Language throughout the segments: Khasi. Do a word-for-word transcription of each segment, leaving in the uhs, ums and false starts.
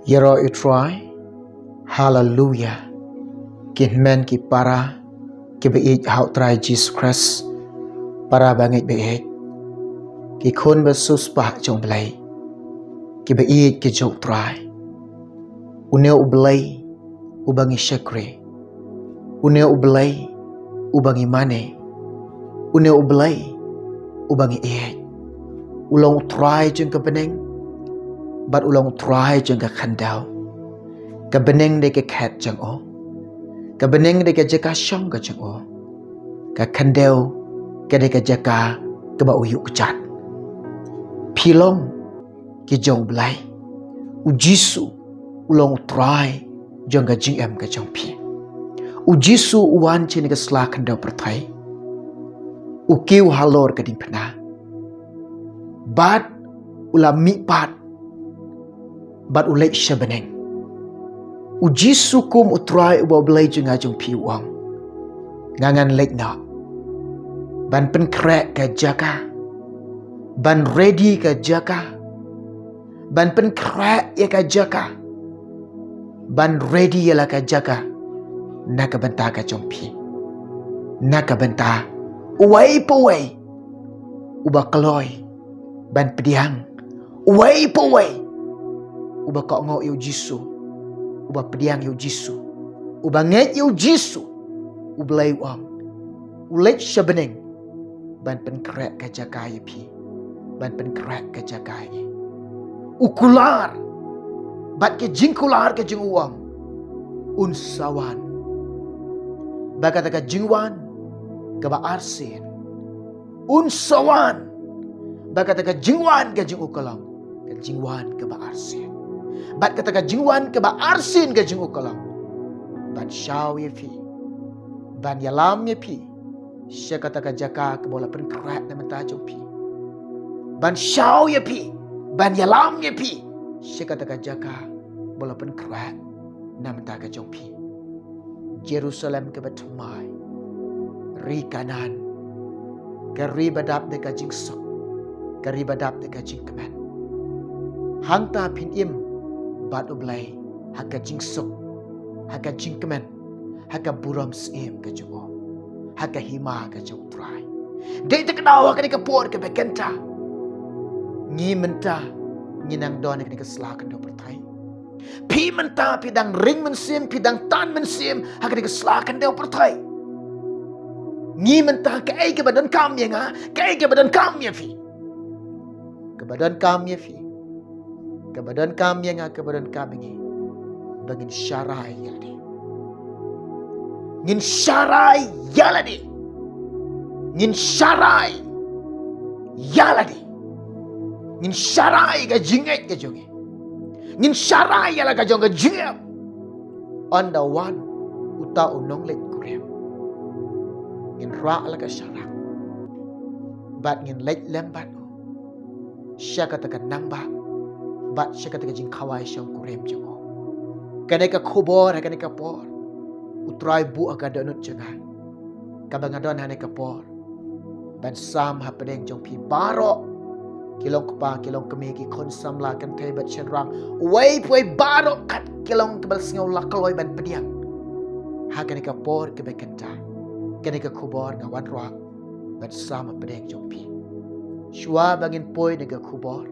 Ïaroh ïa u Trai. Haleluya. Ki hynmen ki para kiba ïeit ha u Trai Jisu Khrist, para bangeit baieit, ki khun ba siewspah jong u Blei, kiba ïeit ki jong u Trai. Une u Blei uba ngi shakri, une u Blei uba ngi mane, une u Blei uba ngi ïeit. U long u Trai jong ka bneng bad u long u Trai jong ka khyndew. Ka bneng dei ka khet jong u, ka bneng dei ka jaka shong ka jong u, ka khyndew ka dei ka jaka kaba u ïuh kjat. Phi long ki jong u Blei. U Jisu u long u Trai jong ka jingim ka jong phi. U Jisu u wan sha kane ka sla khyndew pyrthei, u kiew halor ka diengphna, bad u la mihpat bad u leit sha bneng. U Jisu kum u Trai uba u Blei jong nga jong phi u ong, nga ngan leit noh ban pynkhreh ka jaka, ban ready ka jaka, ban pynkhreh ïa ka jaka, ban ready ïa la ka jaka na ka bynta ka jong phi, na ka bynta uwei pa uwei uba kloi ban pdiang, uwei pa uwei uba kohnguh ïa u Jisu, uba pdiang ïa u Jisu, uba ngeit ïa u Jisu. U Blei u ong, u leit sha bneng ban pynkhreh ka jaka ïa phi, ban pynkhreh ka jaka ïa ngi. U kular bad ka jingkular ka jong u, u ong, un sa wan bad kata ka jingwan kaba arsien. Un sa wan bad kata ka jingwan ka jong u ka long ka jingwan kaba arsien, bad kata ka jingwan kaba arsien ka jong u ka long ban shaw ïa phi, ban ïalam ïa phi sha kata ka jaka kaba u la pynkhreh na ka bynta jong phi, ban shaw ïa phi, ban ïalam ïa phi sha kata ka jaka ba u la pynkhreh na ka bynta ka jong phi. Jerusalem kaba thymmai, ri Kanaan, ka ri ba dap da ka jingsuk, ka ri ba dap da ka jingkmen. Hangta phin im bad u Blei ha ka jingsuk, ha ka jingkmen, ha ka burom syiem ka jong u, ha ka hima ka jong u Trai. Dei te ka daw ha kane ka por kaba kynta, ngi mynta ngi nang don ha kane ka sla khyndew pyrthei. Phi mynta phi dang ring mynsiem, phi dang tan mynsiem ha kane ka sla khyndew pyrthei. Ngi mynta, kaei kaba donkam ïa nga, kaei kaba donkam ïa phi, kaba donkam ïa phi, kaba donkam ïa nga, kaba donkam ïa ngi, ba ngin sharai ïa lade. Ngin sharai ïa lade. Ngin sharai ïa lade. Ngin sharai ka jingngeit ka jong ngi. Ngin sharai ïa la ka jong ka jingim. Ynda wan uta u nongleit kurim, ngin rah la ka sharak bad ngin leit lem bad u sha kata ka nangbah bad sha kata ka jingkhawai shongkurim jong u. Kane ka khubor ha kane ka por u Trai buh ha ka dohnud jong nga, kaba nga don ha kane ka por ban sam hapdeng jong phi baroh, ki long kpa, ki long kmie, ki khun samla kynthei bad shynrang, uwei pa uwei baroh kat ki long kiba la sngew la kloi ban pdiang ha kane ka por kaba kynta. Kane ka khubor nga wanrah ban sam hapdeng jong phi. Shuwa ba ngin poi na ka khubor,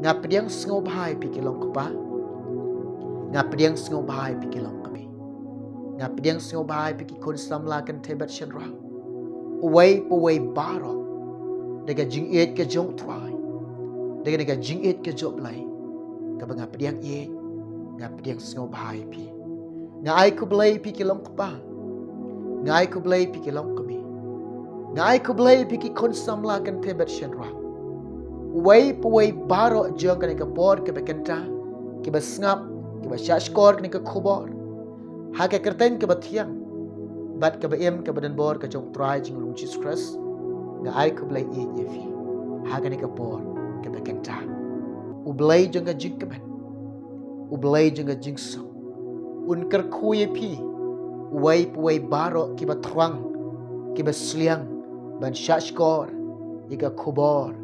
nga pdiang sngewbha ïa phi ki long kpa, nga pdiang sngewbha ïa phi ki long kmie, nga pdiang sngewbha ïa phi ki khun samla kynthei bad shynrang, uwei pa uwei baroh, da ka jingïeit ka jong u Trai, da ka jingïeit ka jong u Blei, kaba nga pdiang ïeit, nga pdiang sngewbha ïa phi. Nga ai khublei ïa phi ki long kpa, nga ai khublei ïa phi ki long kmie, nga ai khublei ïa phi ki khun samla kynthei bad shynrang, uwei pa uwei baroh jong kane ka por kaba kynta, kiba sngap, kiba shahshkor kane ka khubor ha ka kyrteng kaba thiang bad kaba im kaba donbor ka jong u Trai jong ngi u Jisu Khrist. Nga ai khublei ïa phi ha kane ka por kaba kynta. U Blei jong ka jingkmen, u Blei jong ka jingsuk, un kyrkhu ïa phi, uwei pa uwei baroh kiba thrang, kiba sliang ban shahshkor ïa ka khubor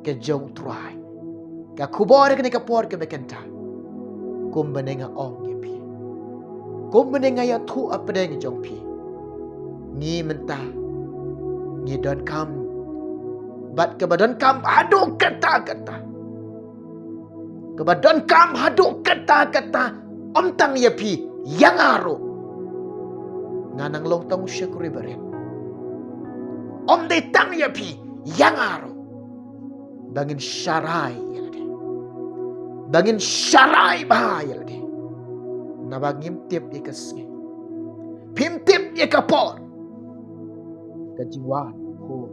ka jong u Trai. Ka khubor ha kane ka por kaba kynta, Kumba nga ong ïa phi, kumba nga ïathuh hapdeng jong phi, ngi mynta ngi donkam, bad kaba donkam haduh katta katta, kaba donkam haduh katta katta, ym tang ïa phi, ïa nga ruh. Nga nang long tang u shakri barit. Ym dei tang ïa phi, ïa nga ruh. Ba ngin sharai ïa lade, ba ngin sharai bha ïa lade. Naba ngim tip ïa ka sngi, phim tip ïa ka por ka jingwan u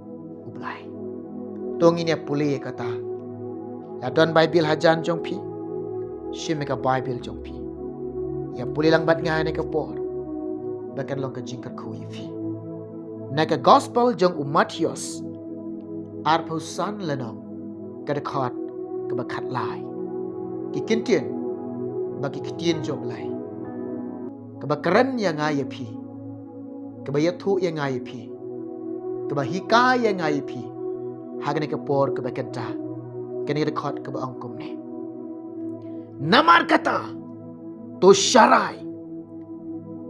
Blei. To ngin ïa pule ïa kata. Lada don Baibl hajan jong phi, shim ïa ka Baibl jong phi, ïa pule lang bad nga ïa kane ka por, ba kan long ka jingkyrkhu ïa phi. Na ka Gospel jong u Mathaios arphew san lynnong, ka dkhot kaba khatlai. Ki ktien ba ki ktien jong u Blei, kaba kren ïa nga ïa phi, kaba ïathuh ïa nga ïa phi, kaba hikai ïa nga ïa phi ha kane ka por kaba kynta. Kane ka dkhot kaba ong kumne: Namar kata, to sharai,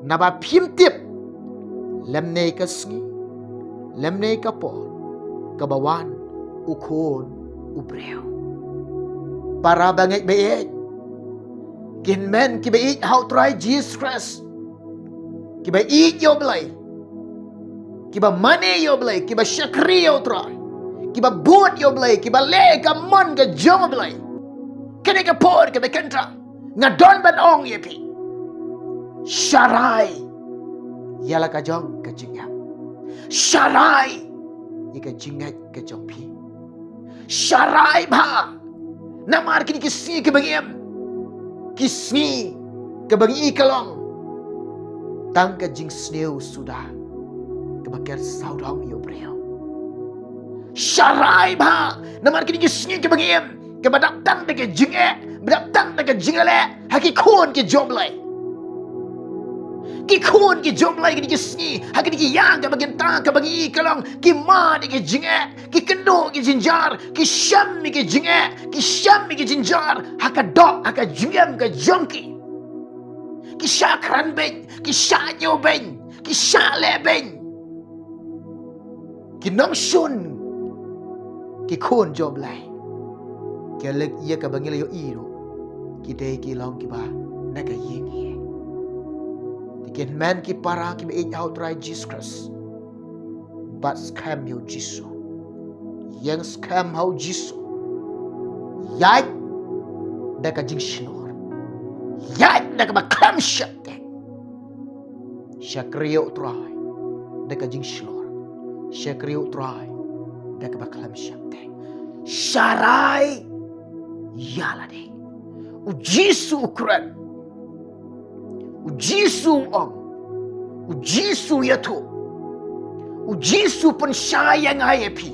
naba phim tip lymne ka sngi, lymne ka por kaba wan u Khun u briew. Para bangeit baieit, ki hynmen kiba ïeit ha u Trai Jisu Khrist, kiba ïeit ïa u Blei, kiba mane ïa u Blei, kiba shakri ïa u Trai, kiba bud ïa u Blei, kiba leh ka mon ka jong u Blei. Kane ka por kaba kynta, nga don ban ong ïa phi, sharai ïa la ka jong ka jingeh. Sharai ïa ka jingeh ka jong phi. Sharai bha. Namar kine ki sngi kiba ngi im, ki sngi kiba ngi i ka long tang ka jingsniew suda kaba ker sawdong ïa u briew. Sharai bha. Namar kine ki sngi kiba ngi im, kaba dap tang da ka jingeh, ba dap tang da ka jingeh ha ki khun ki jong u Blei. Ki khun ki jong u Blei kine ki sngi, ha kine ki ïa kaba kynta kaba ngi i ka long, ki mad ïa ka jingeh, ki kynduh ïa ka jynjar, ki shem ïa ka jingeh, ki shem ïa ka jynjar ha ka doh, ha ka jingim ka jong ki. Ki shah kren beiñ, ki shah ñiew beiñ, ki shah leh beiñ. Ki nongshun ki khun jong u Blei, ki leh ïa kaba ngi la ïohi ruh, ki dei ki long kiba na ka ïing. Te ki hynmen ki para kiba ïeit ha u Trai Jisu Khrist, bat skhem ïa u Jisu, ïeng skhem ha u Jisu. Ïaid da ka jingshlur, ïaid da kaba khlem sheptieng. Shakri ïa u Trai da ka jingshlur, shakri ïa u Trai da kaba khlem sheptieng. Sharai ïa lade. U Jisu u kren, u Jisu u ong, u Jisu u ïathuh, u Jisu u pynshai ïa nga ïa phi,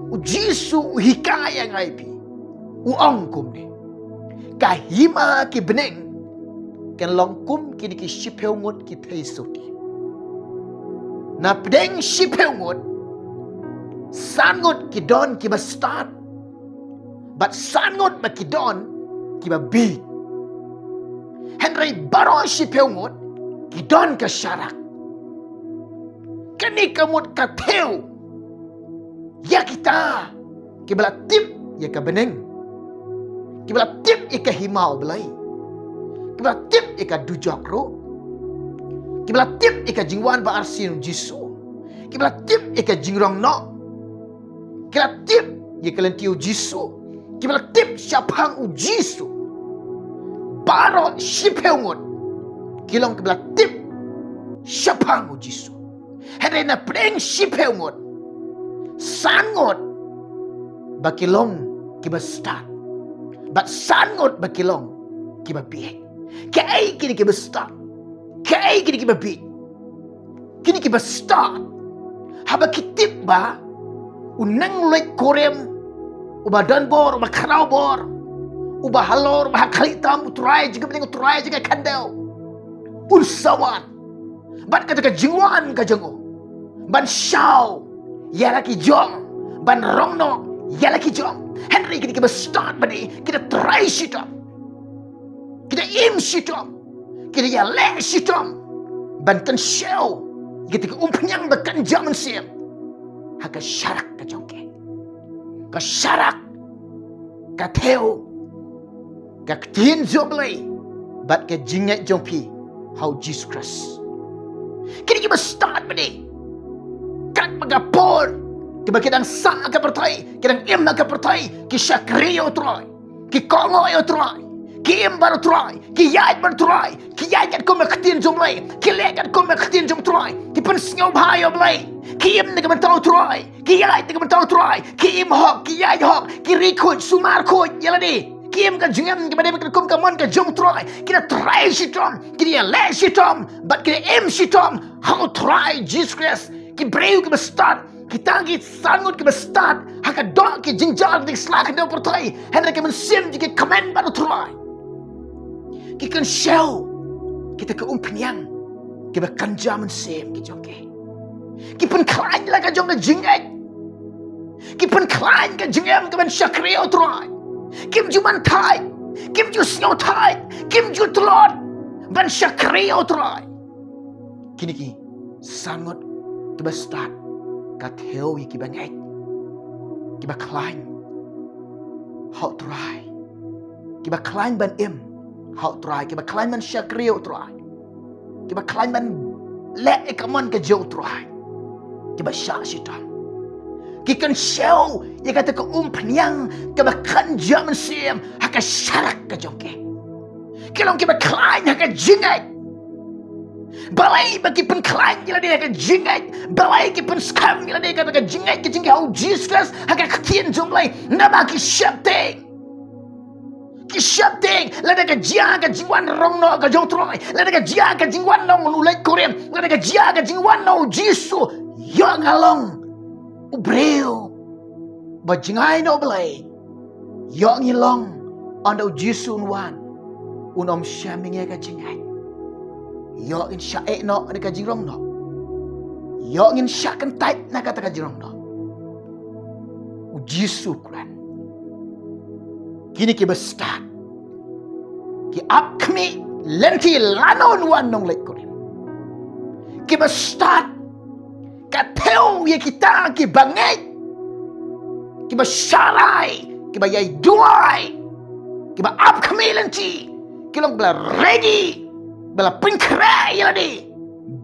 u Jisu u hikai ïa nga ïa phi. U ong kumne: Ka hima ki bneng kan long kum kine ki shiphew ngut ki theisotti. Na pdeng shiphew ngut, san ngut ki don kiba stad, bad san ngut ba ki don kiba bieit. Hynrei baroh shiphew ngut ki don ka sharak. Kane ka mut ka thew ïa kita kiba la tip ïa ka bneng, kiba la tip ïa ka hima u Blei, kiba la tip ïa ka dujok ruh, kiba la tip ïa ka jingwan ba arsien u Jisu, kiba la tip ïa ka jingrong noh, kiba la tip ïa ka lynti u Jisu, kiba la tip shaphang u Jisu. Baroh shiphew ngut ki long kiba la tip shaphang u Jisu. Hynrei na pdeng shiphew ngut, san ngut ba ki long kiba stad, bad san ngut ba ki long kiba bieit. Kaei kine kiba stad? Kaei kine kiba bieit? Kine kiba stad, haba ki tip ba u nongluit kurim, uba don bor, uba khraw bor, uba halor, uba ha khlieh tam, u trai jong ka bneng, u trai jong ka khyndew, un sa wan bad kata ka jingwan ka jong u ban shaw ïa la ki jong, ban rong noh ïa la ki jong. Hynrei kine kiba stad bad ki da trai shitom. da im shitom, ki da ïaleh shitom ban kynshew ïa kata ka umphniang ba kynja mynsiem ha ka sharak ka jong ki. Ka sharak, ka thew, ka ktien jong U Blei bad ka jingngeit jong phi ha U Jisu Khrist. Kine kiba stad mynne, katba ka por kaba ki dang sah ha ka pyrthei, ki dang im ha ka pyrthei, ki shakri ïa U Trai, ki kohnguh ïa U Trai, ki im bad U Trai, ki ïaid bad U Trai, ki ïaid katkum ka ktien jong U Blei, ki leh katkum ka ktien jong U Trai, ki pynsngewbha ïa U Blei, ki im na ka bynta U Trai, ki ïaid na ka bynta U Trai, ki im hok, ki ïaid hok, ki ri khuid sumar khuid ïa lade, ki im ka jingim kaba dei katkum ka mon ka jong U Trai, ki da trei shitom, ki da ïaleh shitom bad ki da im shitom ha U Trai Jisu Khrist. Ki briew kiba stad, kita ki san ngut kiba stad ha ka doh ki jingjia, ki sla ka doh pyrthei, hynrei ki mynsiem jong ki kmen bad U Trai. Ki kynshew kita ka umphniang kiba kynja mynsiem ka jong ki. Ki pynkhlaiñ la ka jong ka jingngeit. Ki pynkhlaiñ ka jingim kaban shakri ïa U Trai. Kim ju man thait, kim ju sngew thait, kim ju tlot ban shakri ïa U Trai. Kine ki san ngut kiba stad ka thew ïa kiba ngeit, kiba khlaiñ ha U Trai, kiba khlaiñ ban im ha U Trai, kiba khlaiñ ban shakri ïa U Trai, kiba khlaiñ ban leh ïa ka mon ka jong U Trai, kiba shah shitom. Ki kynshew ïa kata ka umphniang kaba kynja mynsiem ha ka sharak ka jong ki. Ki long kiba khlaiñ ha ka jingngeit. Balei ba ki pynkhlaiñ ïa lade ha ka jingngeit? Balei ki pynskhem ïa lade ha ka jingngeit ka jingngeit ha U Jisu Khrist, ha ka ktien jong U Blei? Namar ki sheptieng. Ki sheptieng, lada ka jia ka jingwan rong noh ka jong U Trai, lada ka jia ka jingwan noh u leit kurim, lada ka jia ka jingwan noh U Jisu, ïoh nga long u briew ba jngai na U Blei. Ïoh ngi long ynda U Jisu un wan, un ym shem ïa ngi ha ka jingngeit. Ïoh ngin shah eh noh na ka jingrong noh. Ïoh ngin shah kyntait na kata ka jingrong noh. U Jisu u kren. Kine kiba stad ki ap khmih lynti lano un wan u nongleit kurim. Kiba stad ka thew ïa kita kiba ngeit, kiba sharai, kiba ïai duwai, kiba ap khmih lynti, ki long ba la ready, ba la pynkhreh ïa lade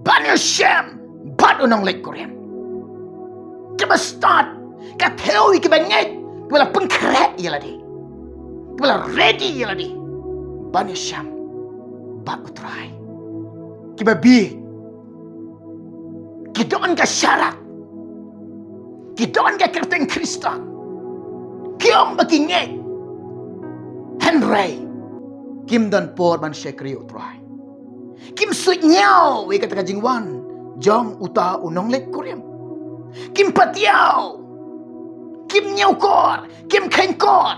ban ïashem bad u nongleit kurim. Kiba stad ka thew ïa kiba ngeit, kiba la pynkhreh ïa lade, kiba la ready ïa lade ban ïashem bad U Trai. Kiba bieit, ki don ka sharak, ki don ka kyrteng Khristan, ki ong ba ki ngeit, hynrei kim don por ban shakri ïa U Trai. Kim suidñiew ïa kata ka jingwan jong uta u nongleit kurim. Kim patiaw, kim ñiewkor, kim kheiñkor,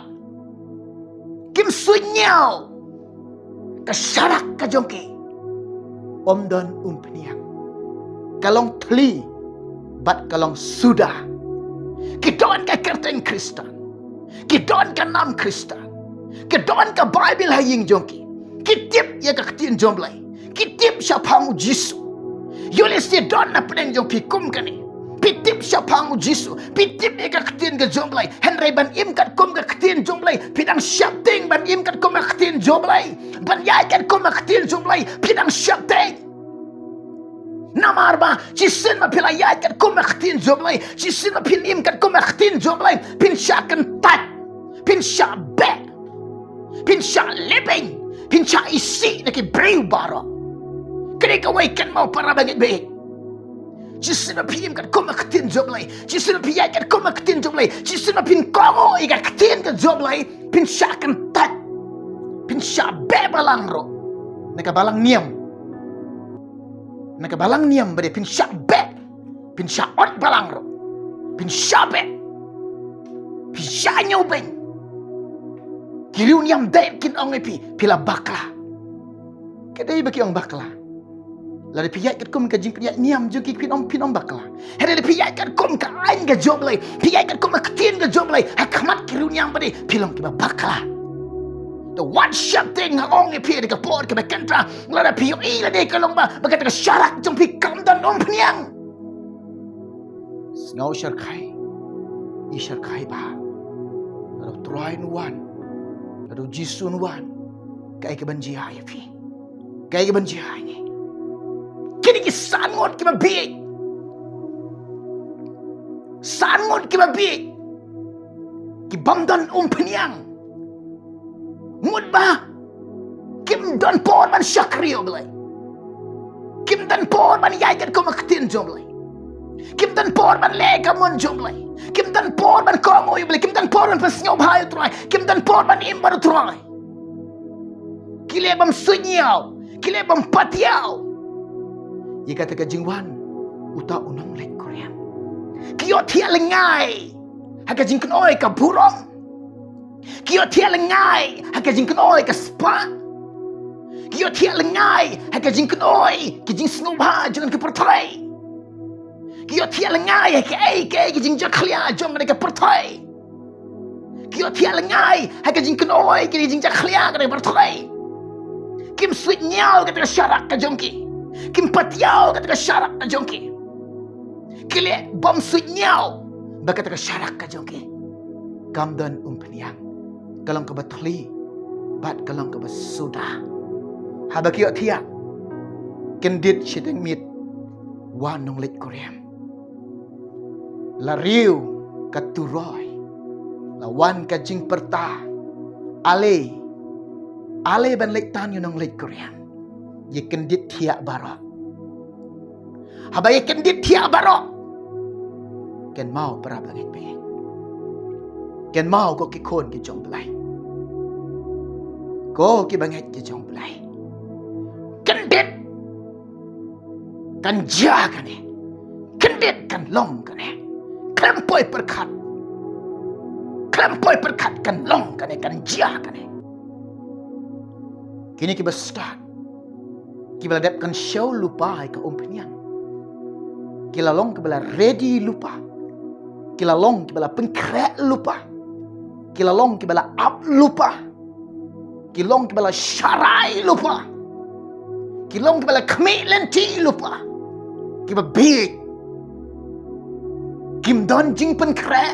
kim suidñiew. Ka sharak ka jong ki ym don umphniang. Ka long thli bad ka long suda. Ki don ka kyrteng Khristan, ki don ka nam Khristan, ki don ka Baibl ha ïing jong ki, ki tip ïa ka ktien jong U Blei, ki tip shaphang U Jisu. Ïoh lehse don na pdeng jong phi kum kane, phi tip shaphang U Jisu, phi tip ïa ka ktien ka jong U Blei, hynrei ban im katkum ka ktien jong U Blei phi dang sheptieng, ban im katkum ka ktien jong U Blei, ban ïaid katkum ka ktien jong U Blei phi dang sheptieng. Namar ba shisien ba phi la ïaid katkum ka ktien jong U Blei, shisien ba phin im katkum ka ktien jong U Blei, phin shah kyntait, phin shah beh, phin shah lehbeiñ, phin shah isih na ki briew baroh. Kane kawei kynmaw para bangeit baieit. Shisien ba phi im katkum ka ktien jong U Blei, shisien ba phi ïaid katkum ka ktien jong U Blei, shisien ba phin kohnguh ïa ka ktien ka jong U Blei, phin shah kyntait, phin shah beh balang ruh na ka balang niam. Na ka balang niam ba dei phin shah beh, phin shah ot balang ruh, phin shah beh, phin shah ñiewbeiñ. Ki riewniam dei kin ong ïa phi, phi la bakla. Ka dei ba ki ong bakla. Lada phi ïaid katkum ka jingpynïaid niam jong ki phin ong, phin ong bakla. Hynrei lada phi ïaid katkum ka aiñ ka jong U Blei, phi ïaid katkum ka ktien ka jong U Blei ha khmat ki riewniam ba dei, phi long kiba bakla. To wat sheptieng, nga ong ïa phi ha kane ka por kaba kynta, lada phi ïohi lade ka long ba, ba kata ka sharak jong phi kam don umphniang. Sngew shyrkhei. Ïa shyrkhei ba, lada u Trai un wan, lada u Jisu un wan, kaei kaban jia ïa phi? Kaei kaban jia ïa ngi? Kine ki san ngut kiba bieit. San ngut kiba bieit. Ki bym don umphniang. Mut ba kim don por ban shakri ïa U Blei. Kim don por ban ïaid katkum ka ktien jong U Blei. Kim don por ban leh ka mon jong U Blei. Kim don por ban kohnguh ïa U Blei. Kim don por ban pynsngewbha ïa U Trai. Kim don por ban im bad U Trai. Ki leh bym suidñiew, ki leh bym patiaw ïa kata ka jingwan uta u nongleit kurim. Ki ïohthiah lyngngai ha ka jingkynoi ka burom. Ki ïohthiah lyngngai ha ka jingkynoi ka spah. Ki ïohthiah lyngngai ha ka jingkynoi ka jingsngewbha jong ka pyrthei. Ki ïohthiah lyngngai ha kaei kaei ka jingjakhlia jong ka pyrthei. Ki ïohthiah lyngngai ha ka jingkynoi ka jingjakhlia ka pyrthei. Kim suidñiew kata ka sharak ka jong ki. Kim patiaw kata ka sharak ka jong ki. Ki leh bym suidñiew ba kata ka sharak ka jong ki kam don umphniang. Ka long kaba thli bad ka long kaba suda. Haba ki ïohthiah, kyndit shiteng miet, wan nongleit kurim. La riew ka turoi, la wan ka jingpyrta, ale, ale ban leit tan ïa u nongleit kurim. Ïa kyndit thiah baroh. Haba ïa kyndit thiah baroh, kynmaw para bangeit bangeit. Kynmaw ko ki khun ki jong U Blei. Ko ki bangeit ki jong U Blei. Kyndit kan jia kane. Kyndit kan long kane. Khlem poi pyrkhat. Khlem poi pyrkhat kan long kane, kan jia kane. Kine kiba stad, kiba la dep kynshew lypa ïa ka umphniang. Ki la long kiba la ready lypa. Ki la long kiba la pynkhreh lypa. Ki la long kiba la ap lypa. Ki long kiba la sharai lypa. Ki long kiba la khmih lynti lypa. Kiba bieit. Kim don jingpynkhreh.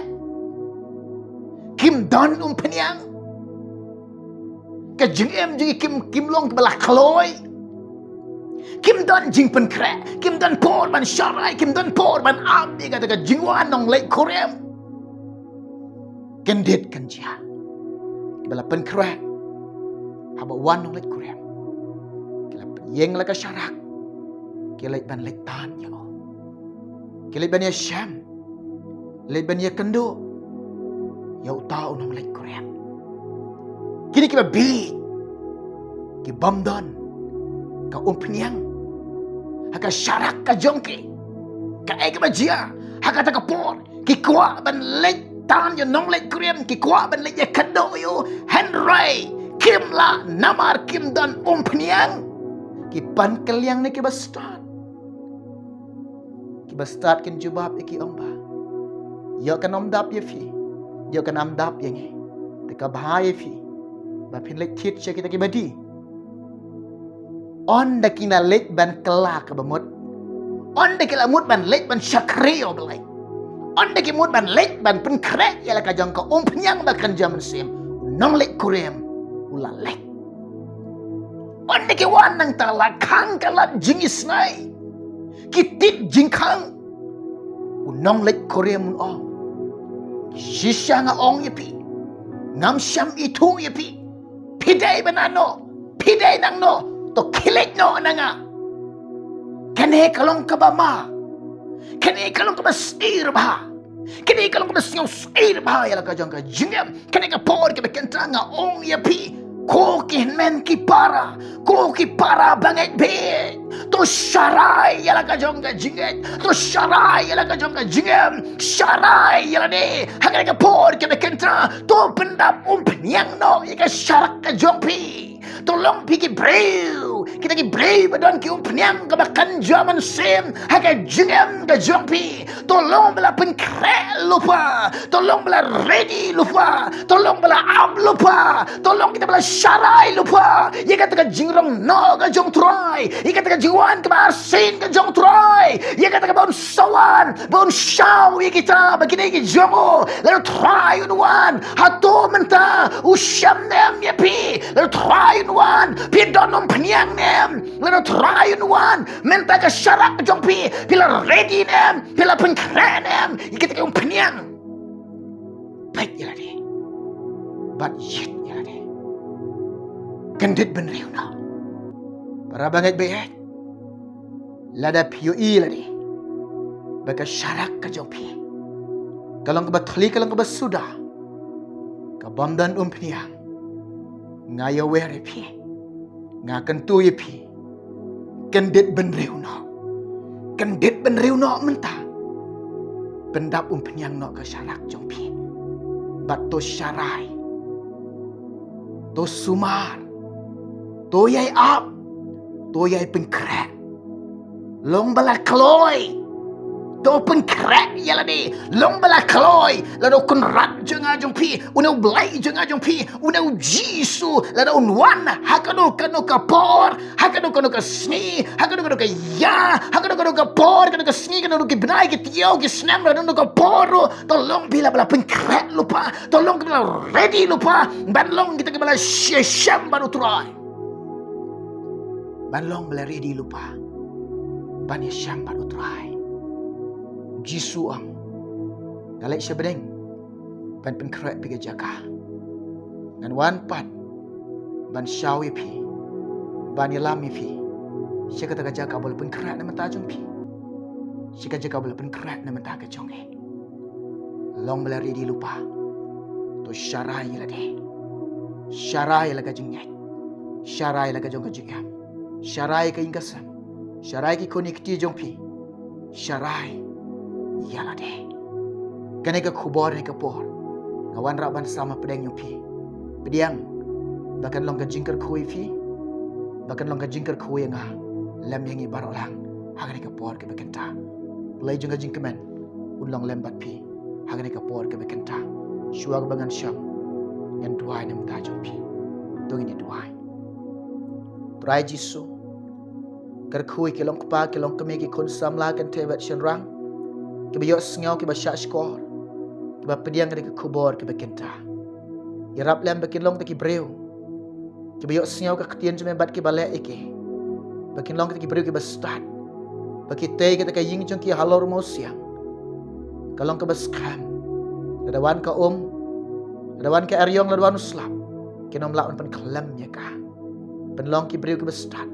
Kim don umphniang. Ka jingim jong ki kim, kim long kiba la kloi. Kim don jingpynkhreh, kim don por ban sharai, kim don por ban ap ïa kata ka jingwan nongleit kurim. Kyndit kan jia. Kiba la pynkhreh haba wan nongleit kurim, ki la pynïeng la ka sharak. Ki leit ban leit tan ïa u. Ki leit ban ïashem. Leit ban ïakynduh ïa uta u nongleit kurim. Kine kiba bieit, ki bym don ka umphniang ha ka sharak ka jong ki. Kaei kaba jia ha kata ka por, ki kwah ban leit tan ïa u nongleit kurim, ki kwah ban leit ïakynduh ïa u, hynrei kim lah namar kim don umphniang. Ki pan kylliang na kiba stad. Kiba stad kin jubab ïa ki, ong ba, ïoh kan ym dap ïa phi, ïoh kan ym dap ïa ngi. Te ka bha ïa phi ba phin leit thied sha kita kiba die. Ynda ki la leit ban kylla kaba mut, ynda ki la mut ban leit ban shakri ïa U Blei, ynda ki mut ban leit ban pynkhreh ïa la ka jong ka umphniang ba kynja mynsiem, u nongleit kurim u la leit. Ynda ki wan nangta la khang ka lad jingisnei, ki tied jingkhang, u nongleit kurim un ong, shisha nga ong ïa phi, ngam shym ithuh ïa phi. Phi dei ba nano, phi dei nangno, to khie leit noh na nga. Kane ka long kaba ma. Kane ka long kaba sngewbha. Kane ka long kaba sngewsih bha ïa la ka jong ka jingim. Kane ka por kaba kynta nga ong ïa phi, ko ki hynmen ki para, ko ki para bangeit bha, to sharai ïa la ka jong ka jingim. To sharai ïa la ka jong ka jingim. Sharai ïa lade ha kane ka por kaba kynta. To pyndap umphniang noh ïa ka sharak ka jong phi. To long phi ki briew, kita ki briew ba don ki umphniang kaba kynja mynsiem ha ka jingim ka jong phi. To long ba la pynkhreh lypa, to long ba la ready lypa, to long ba la ap lypa, to long kita ba la sharai lypa ïa kata ka jingrong noh ka jong U Trai, ïa kata ka jingwan kaba arsien ka jong U Trai, ïa kata kaba un sa wan ba un shaw ïa kita ba ki dei ki jong u. Lada U Trai un wan, hato mynta u shem ne em ïa phi? Lada U Trai un wan, phi don umphniang ne em? Lada U Trai un wan, mynta ka sharak jong phi, phi la ready ne em? Phi la pynkhreh ne em ïa kita ki umphniang? Peit ïa lade bad ïeit ïa lade. Kyndit bynriew noh. Para bangeit baieit, lada phi ïohi lade ba ka sharak ka jong phi ka long kaba thli, ka long kaba suda, ka bym don umphniang, nga ïawer ïa phi, nga kyntu ïa phi, kyndit bynriew noh. Kyndit bynriew noh mynta. Pyndap umphniang noh ka sharak jong phi bad to sharai, to sumar, to ïai ap, to ïai pynkhreh. Long ba la kloi, to pynkhreh ïa lade. Long ba la kloi, lada u Kynrad jong nga jong phi, une U Blei jong nga jong phi, une U Jisu, lada un wan ha kano kano ka por, ha kano kano ka sngi, ha kano kano ka ïa, ha kano kano ka por, kano ka sngi, kano kano ki bnai, ki taïew, ki snem, kano kano ka por ruh, to long phi la ba la pynkhreh lypa, to long phi la ready lypa ban long kita kiba la ïashem bad U Trai, ban long ba la ready lypa ban ïashem bad U Trai. U Jisu u ong, nga leit sha bneng ban pynkhreh ïa phi ka jaka. Ngan wan pat ban shaw ïa phi, ban ïalam ïa phi sha kata ka jaka ba la pynkhreh na ka bynta jong phi, sha ka jaka ba la pynkhreh na ka bynta ka jong ngi. Long ba la ready lypa. To sharai ïa lade. Sharai ïa la ka jingngeit. Sharai ïa la ka jong ka jingim. Sharai ïa ka ïing ka sem. Sharai ïa ki khun ki kti jong phi. Sharai ïa lade. Kane ka khubor ne ka por nga wanrah ban sam ha pdeng jong phi. Pdiang ba kan long ka jingkyrkhu ïa phi, ba kan long ka jingkyrkhu ïa nga lem ïa ngi baroh lang ha kane ka por kaba kynta. Blei jong ka jingkmen un long lem bad phi ha kane ka por kaba kynta. Shuwa kaba ngan shong, ngan duwai na ka bynta jong phi. To ngin ïa duwai. Trai Jisu, kyrkhu ïa ki long kpa, ki long kmie, ki khun samla, kynthei bad shynrang kiba ïohsngew, kiba shahshkor, kiba pdiang ïa ka khubor kaba kynta. Ïarap lem ba kin long kita ki briew kiba ïohsngew ka ktien jong me bad kiba leh ïa ki. Ba kin long kita ki briew kiba stad, ba ki tei kata ka ïing jong ki halor u mawsiang. Ka long kaba skhem. Lada wan ka um, lada wan ka eriong, lada wan u slap, kin ym lah ban pynkhlem ïa ka. Pynlong ki briew kiba stad,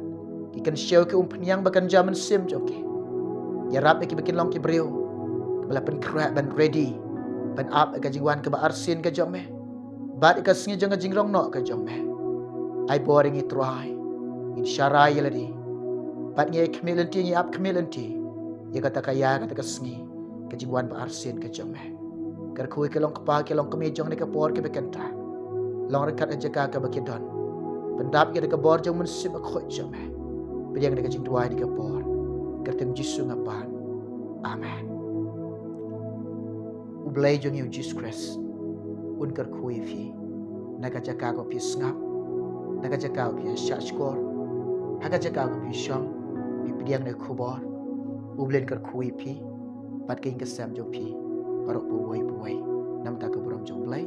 ki kynshew ki umphniang ba kynja mynsiem jong ki. Ïarap ïa ki ba kin long ki briew kiba la pynkhreh ban ready ban ap ïa ka jingwan kaba arsien ka jong me bad ïa ka sngi jong ka jingrong noh ka jong me. Ai bor ïa ngi Trai, ngin sharai ïa lade bad ngi ai khmih lynti, ngi ap khmih lynti ïa kata ka ïa, kata ka sngi, ka jingwan ba arsien ka jong me. Kyrkhu ïa ki long kpa, ki long kmie jong kane ka por kaba kynta. Long ryngkat ha jaka kaba ki don. Pyndap ïa kata ka bor jong u Mynsiem Bakhuid jong me. Pdiang ïa ka jingduwai ha kane ka por. Kyrteng Jisu nga pan. Amen. U Blei jong ngi U Jisu Khrist un kyrkhu ïa phi na ka jaka kaba phi sngap, na ka jaka kaba phi shahshkor, ha ka jaka kaba phi shong, phi pdiang ïa ka khubor. U Blei un kyrkhu ïa phi bad ka ïing ka sem jong phi baroh, pawei pawei, na ka bynta ka burom jong U Blei.